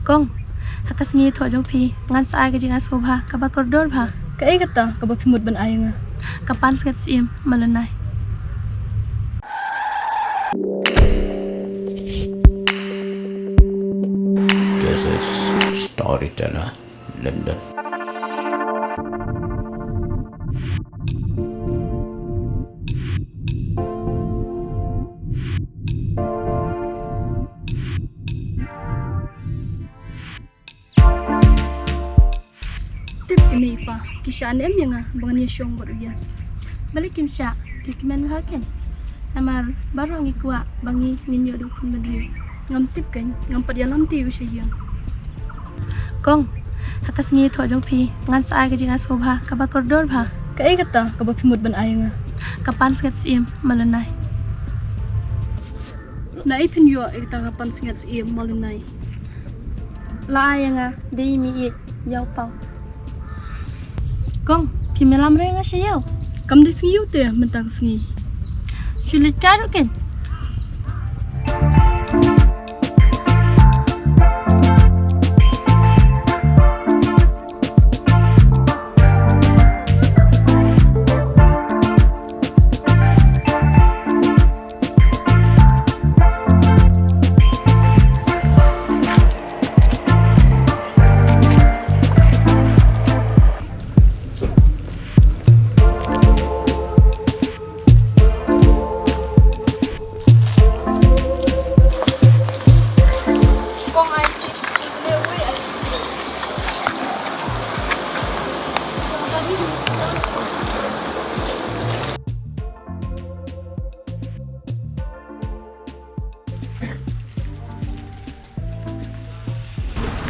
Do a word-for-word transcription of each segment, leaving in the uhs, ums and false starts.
Kong, ha ka sngi thoh jong phi ngan sa ai ka jingai sngewbha kaba kordor bha. Kaei kata kaba phi mut ban ai ïa nga? Ka pan sngewsih ïa Malunai. This is Storyteller London. Tip i mei i pa, ki shah ne em ïa nga ba ngan ïa shong bad u Yas? Balei kim shah? Ki kmen bha kein. Namar baroh ngi kwah ba ngi ngin ïoh da u khun bynriew. Ngam tip kein, ngam pat ïalam te ïa u sha ïing. Kong, ha ka sngi thoh jong phi ngan sa ai ka jingai sngewbha kaba kordor bha. Kaei kata kaba phi mut ban ai ïa nga? Ka pan sngewsih ïa Malunai. Naei phin ïoh ïa kata ka pan sngewsih ïa Malunai? La ai ïa nga da i mei ïeit Ïawpang. Kong, phim ïalam ruh ïa nga sha ïew? Kam dei sngi ïew te mynta ka sngi. Shu leit kai ruh kein.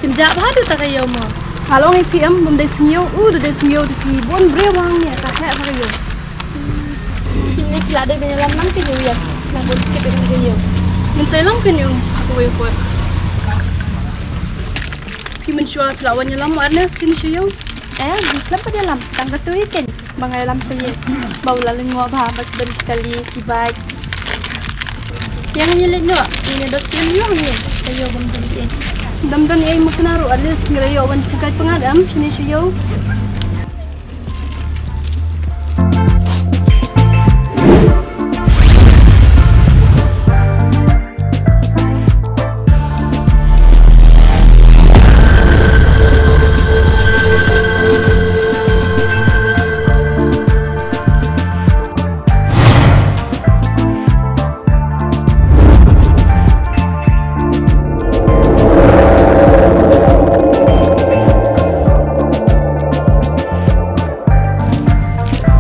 Phin jah bha da kata ka ïew mo. Nga la ong ïa phi em, bym dei sngi ïew, u da dei sngi ïew da phi bun briew hangne ka heh bha ka ïew. Phin leit phi la dei ban ïalam lang kein ïa u Yas. Nang bun kit da kata ka ïew. Ngin sa ïalam kein ïa u ha kawei ka por. Phi mynshuwa phi la wan ïalam mo ar ne shane sha ïew? Eh, ngim khlem pat ïalam tang katu hi kein. Ba nga ïalam sha ïing ba u la lyngngoh bha bad ban kali ki bike. Ïa ngin ïa leit noh, ngin ïa dot sien ïa ngin ïa ïoh bam dam ei. Dam don ei mukna ruh at least ngi la ïoh ban jingkai pyngngad em shane sha ïew.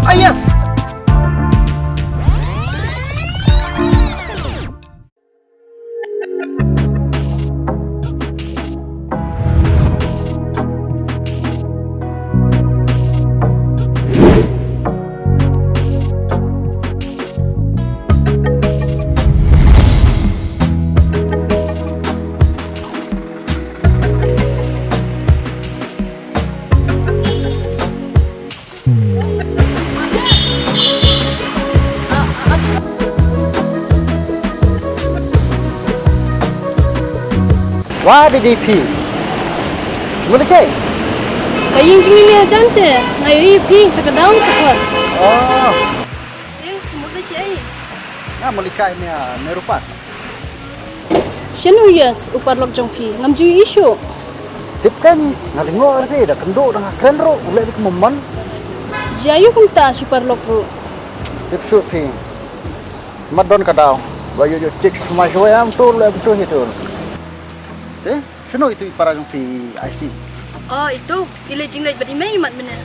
Ah, yes! Wa dei dei phi. Mut dei. Ka ïing jong ngi hajan te, nga ïohi phi, te ka daw sa khot. Oh. Te, mut dei. Nga mut dei kai ne, ne rupat. Shen u Yas u paralok jong phi, ngam ju ïohi shuh. Tip kein, nga lyngngoh ïa phi, da kynduh da nga kren ruh, u leh beit kumno mon. Jia ïoh kumta shi paralok ruh. Tip shuh phi. Mat don ka daw, ba ïoh ïoh chik sumai shuwa am tu leh betul hi tu. Te, shano itu i para jong phi Aisi? Oh, itu, i leit jingleit bad i mei i mat mynne.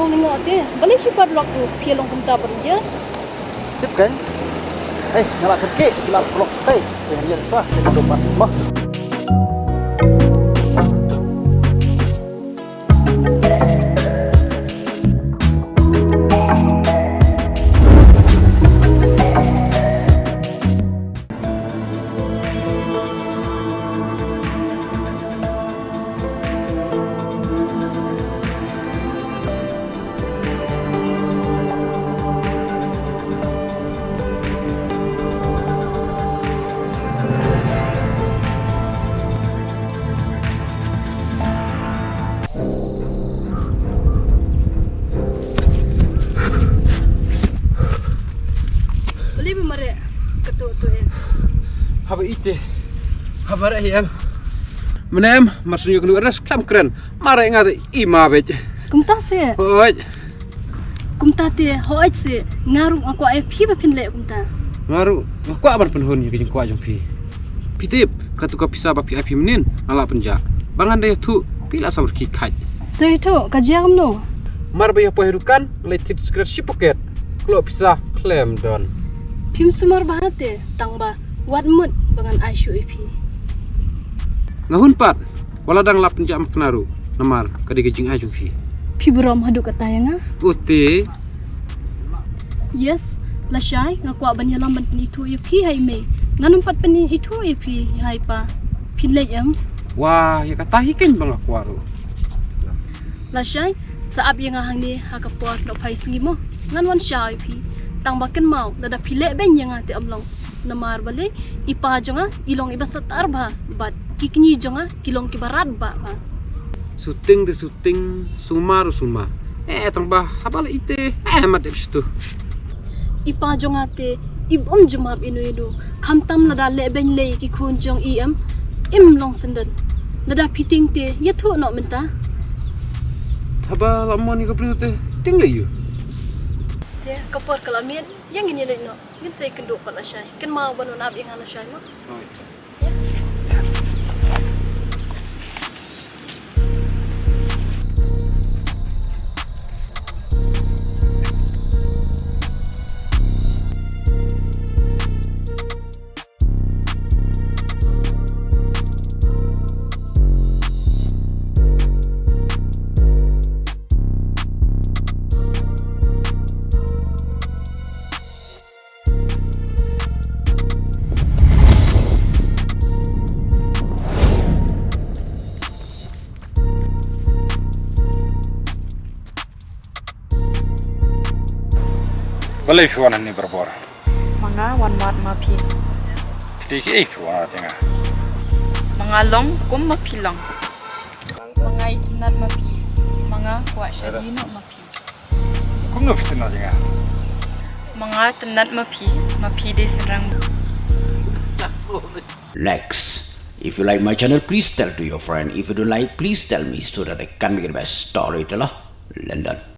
Ong lyngngoh te, balei shi paralok ruh phi long kumta bad u Yas? Tip kein. Eh, nga la kyrkieh, nga la paralok te. Te ngan ïa shuwa, te ka doh pat. Mo. Te, haba re hi em. Mane em, mar shu ïoh kynduh res khlem kren. Mar re nga te i ma bej. Kumta se. Hooid. Kumta te, hooid se. Nga ruh nga kwah ïa phi ba phin leh kumta. Nga ruh nga kwah ban pynhun ïa ka jingkwah jong phi. Phi tip, katu ka pisa ba phi ai phi mynnin, nga lah pynjah. Ba ngan da ïathuh, phi lah sa rkhie khait. To ïathuh, ka jia kumno? Mar ba ïa poi ha dukan, nga leit thied sikret shi paket. Kloi pisa khlem don. Phim sumar bha te, tang ba wat mut ba ngan ai shuh ïa phi. Nga hun pat, wat la dang lah pynjah makna ruh, namar ka dei ka jingai jong phi. Phi burom haduh katta ïa nga? Ute. Yes, lashai, nga kwah ban ïalam ban pynithuh ïa phi ha i mei. Ngan ym pat pynithuh ïa phi ha i pa. Phi leit em? Wah, ïa kata hi keiñ ba nga kwah ruh. Lashai, sa ap ïa nga hangne ha ka por nohphai sngi mo. Ngan wan shaw ïa phi. Tang ba kynmaw, lada phi leh beiñ ïa nga te ym long. Namar balei, i pa jong nga, i long iba satar bha, bad ki kñi jong nga, ki long kiba rat bha bha. Shooting te shooting, sumar sumar. Eh, tang ba, haba la ite, eh, mat dep shitu. I pa jong nga te, i bym jumap inu inu. Khamtam lada leh beiñ lei ki khun jong i em, im long syndon. Lada phi tieng te, ïathuh noh mynta. Haba la mon ïa ka briew te, tieng lei ïu. Te, ka por ka la miet, ïa ngin ïa leit noh. Ngin sa ïakynduh pat lashai. Kynmaw ban wan ap ïa nga lashai mo. Right. Balei phi wan hangne barabor? Ma nga wan wad ma phi. Phi dei kiei phi wan wad ïa nga? Ma nga long kum ma phi long. Ma nga itynnad ma phi. Ma nga kwah shadi noh ma phi. Kumno phi tynnad ïa nga? Ma nga tynnad ma phi, ma phi dei shynrang. Next. If you like my channel, please tell to your friend. If you don't like, please tell me so that I can make it best storyteller. London.